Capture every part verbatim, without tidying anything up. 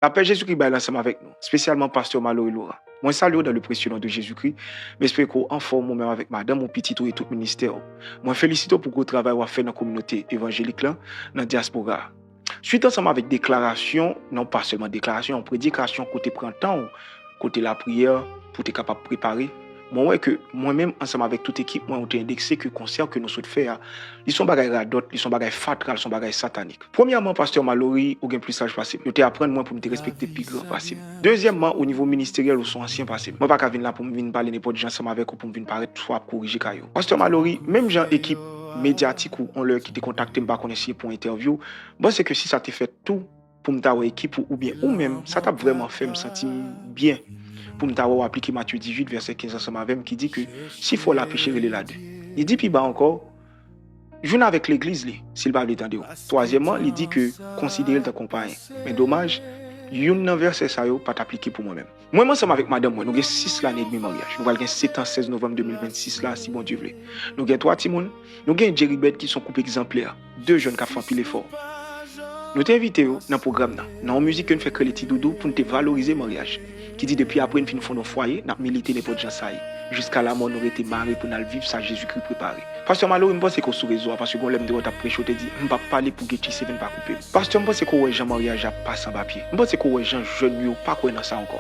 Lapè Jezikri bay la ansanm avèk nou, espesyalman pastè Malory Laurent. Mwen salye w dans le précieux nom de Jésus-Christ. M espere ke w anfòm ou menm avèk madanm ou, pitit ou e tout ministè w. Mwen felisite w pou gwo travay w ap fè nan kominote evanjelik lan, nan dyaspora a. Swit ansanm avèk deklarasyon, non pa sèlman deklarasyon, yon predikasyon kote pran tan w, kote lapriyè, pou te kapab prepare. Mwen wè ke mwen menm ansanm avèk tout ekip mwen, ou te endekse ke konsè ke nou sot fè a, li se yon bagay radòt, li se yon bagay fatra, li se yon bagay satanik. Premyèman, pastè Malory, ou gen plis laj pase m. Yo te aprann mwen pou m te respekte pi gran pase m. Dezyèmman, o nivo ministeryèl, ou se yon ansyen pase m. Mwen pa ka vin la pou m vin pale nenpòt jan ansanm avèk ou pou m vin parèt swa ap korije kay ou. Pastè Malory, menm jan ekip medyatik ou on lè ki te kontakte m, pa konnen si e pou entèvyou, m panse ke si sa te fèt tou, pou m ta wè ekip ou oubyen ou menm, sa t ap vrèman fè m santi m byen. Pou m ta wè w aplike Matye dizuit, vèsè kenz ansanm avè m, ki di ke si frè w la peche, rele l a de. Li di pi ba ankò, jwenn avèk legliz li, si l pa vle tande w. Twazyèmman, li di ke konsidere l tankou yon payen. Men domaj, youn nan vèsè sa yo pa t aplike pou mwen menm. Mwen menm ansanm avèk madanm mwen, nou gen sis lane edmi maryaj. Nou pral gen sèt an sèz novanm de mil vennsis la, si Bondye vle. Nou gen twa timoun. Nou gen Jerry Bed ki se yon koup egzanplè, de jèn k ap fè anpil efò. Nou te envite yo nan pwogram nan, nan yon mizik ke n fè k rele Ti Doudou pou n te valorize maryaj, ki di depi apre n fin fonde yon fwaye, n ap milite nenpòt jan sa ye. Jiska lamò nou rete mare pou n al viv sa Jezikri prepare. Pastè Malory, m panse ke w sou rezo a, paske gon lè m te wè w t ap preche, w te di, "M p ap pale pou Gucci Seven pa koupe m." Pastè, m panse ke w wè jan maryaj la ap pase anba pye. M panse ke w wè jan jèn yo pa kwè nan sa ankò.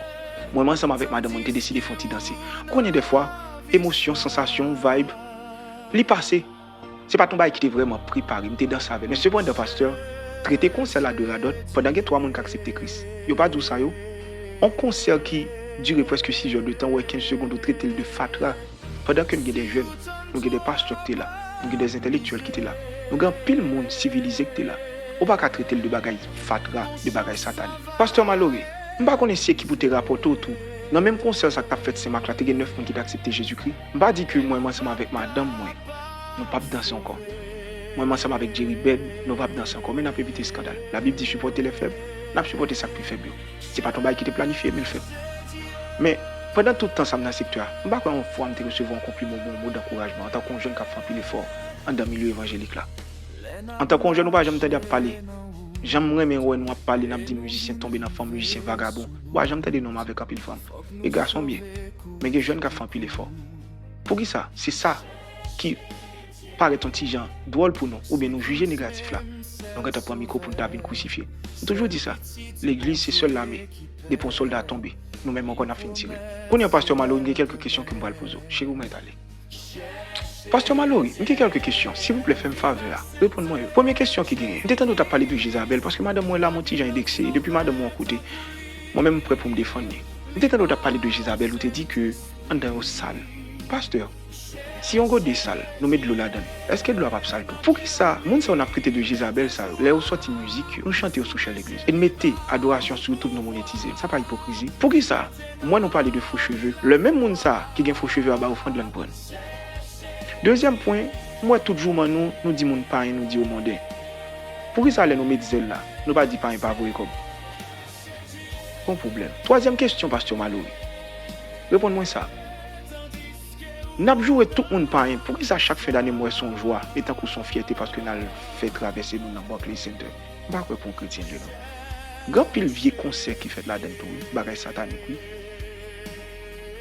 Mwen menm ansanm avèk madanm mwen, n te deside fè yon ti danse. Ou konnen dèfwa, emosyon, sansasyon, vibe, li pase. Se pa t yon bagay ki te vrèman prepare, m te danse avè l. Men sepandan, pastè, trete konsè la de radòt, pandan gen twa moun k aksepte Kris. Yo pa di w sa yo? On konsè ki dire prèske sis è de tan, ou wè kenz segonn, ou trete l de fatra. Pandan ke n gen de jèn, nou gen de pastè ki te la, nou gen de entèlektyèl ki te la, nou gen anpil moun sivilize ki te la. Ou pa ka trete l de bagay fatra, de bagay satanik. Pastè Malory, m pa konnen si ekip ou te rapòte w tou. Nan menm konsè sa k t ap fèt Sen Mak la, te gen nèf moun ki t aksepte Jezikri. M pa di ke mwen menm ansanm avèk madanm mwen, nou p ap danse ankò. Mwen menm ansanm avèk Jerry Bed, nou p ap danse ankò, men n ap evite eskandal. Labib di, "Sipòte lè fèb," n ap sipòte sa k pi fèb yo. Se pa t yon bagay ki te planifye, men l fèt. Men, pandan tout tan sa m nan sektè a, m pa kwè yon fwa m te resevwa yon konpliman oubyen yon mo dankourajman antanke yon jèn k ap fè anpil efò anndan milye evanjelik la. Antanke yon jèn, ou pa janm tande ap pale. Jan m renmen wè nou ap pale, n ap di mizisyen tonbe nan fanm, mizisyen vagabon. Ou pa janm tande non m avèk anpil fanm. E gason byen. Men gen jèn k ap fè anpil efò. Poukisa? Se sa ki parèt yon ti jan dwòl pou nou, oubyen nou jije negatif la. Nou gentan pran mikwo pou n ta vin krisifye. M toujou di sa, legliz se sèl lame, depi yon sòlda tonbe, nou menm ankò n ap fin tire l. Kounye a, pastè Malory, m gen kèlke kesyon ke m pral poze w. Cheri, ou mèt ale. Pastè Malory, m gen kèlke kesyon. Silvouplè, fè m favè a. Reponn mwen yo. Premye kesyon ki genyen. M te tande w t ap pale de Jezabèl, paske madanm mwen la, m yon ti jan endekse, e depi madanm mwen yon kote, mwen menm m prè pou m defann li. M te tande w t ap pale de Jezabèl, ou te di ke anndan yo sal. Pastè, si yon gode sal, nou met dlo ladan l, èske dlo a p ap sal tou? Poukisa moun sa yo n ap trete de Jezabèl sa yo, lè yo sòti mizik yo, nou chante yo sou chè legliz, e n mete adorasyon sou YouTube, nou monetize l? Sa pa ipokrizi? Poukisa m wè nou pale de fo cheve, lè menm moun sa a ki gen fo cheve a ba ofrann lan, n pran l? Dezyèm pwen, m wè tout jouman nou, nou di moun payen, nou di yo monden. Poukisa lè nou met zèl la, nou pa di payen pa voye kòb? Gon pwoblèm. Twazyèm kesyon, pastè Malory. Reponn mwen sa. N ap joure tout moun payen. Poukisa chak fen dane m wè se yon jwa, e tankou se yon fyète paske n al fè travèse nou nan Barclays Center? M pa kwè pou yon kretyen vle non. Gen anpil vye konsè ki fèt ladan l tou wi, bagay satanik wi.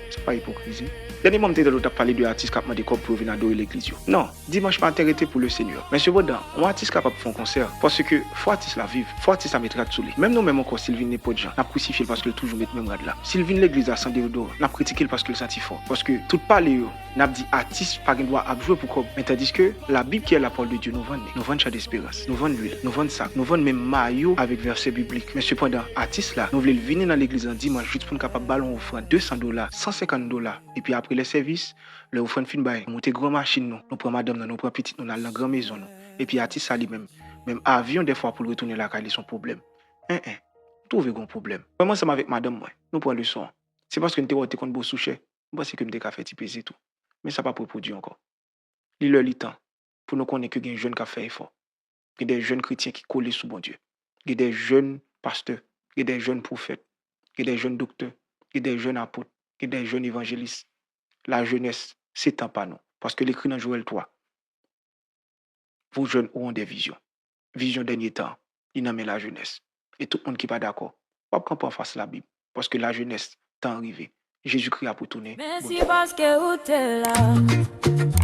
Sa pa ipokrizi? Dènyèman, m te tande w t ap pale de atis k ap mande kòb pou yo vin adore legliz yo. Non, dimanch maten rete pou le Senyè. Men sepandan, yon atis kapab fè yon konsè, paske fò atis la viv, fò atis la met rad sou li. Menm nou menm ankò, si l vin nenpòt jan, n ap krisifye l paske l toujou met menm rad la. Si l vin legliz la san deyodoran, n ap kritike l paske l santi fò. Paske tout pale yo, n ap di atis pa gen dwa ap jwe pou kòb. Men tandiske Labib ki est la parole de Dieu, nou vann li. Nou vann chan desperans, nou vann lwil, nou vann sak, nou vann menm mayo avèk vèsè biblik. Men sepandan, atis la, nou vle l vini nan legliz lan dimanch jis pou n kapab ba l yon ofrann de san dola, san senkant dola. Epi apre lè sèvis, lè ofrann fin bay, nou moute gran machin nou, nou pran madanm nan, nou pran pitit nou, n al nan gran mezon nou. Epi atis sa li menm, menm avyon dèfwa pou l retounen lakay li se yon pwoblèm. En en, twouve gon pwoblèm. Mwen menm ansanm avèk madanm mwen, nou pran leson an. Se paske n te wè w te konn bo sou chè, m panse ke m te ka fè ti peze tou. Men sa p ap repwodui ankò. Li lè li tan pou nou konnen ke gen jèn k ap fè efò. Gen de jèn kretyen ki kole sou Bondye. Gen de jèn pastè, gen de jèn pwofèt, gen de jèn doktè, gen de jèn apot, gen de jèn evanjelis. Lajenès, se tan pa nou. Paske l ekri nan Jowèl twa, Vos jeunes auront des visions. Vizyon dènye tan, li nan men lajenès. E tout moun ki pa dakò, w ap kanpe anfas Labib. Paske lajenès, tan an rive. Jezikri ap retounen. Mèsi paske ou te la.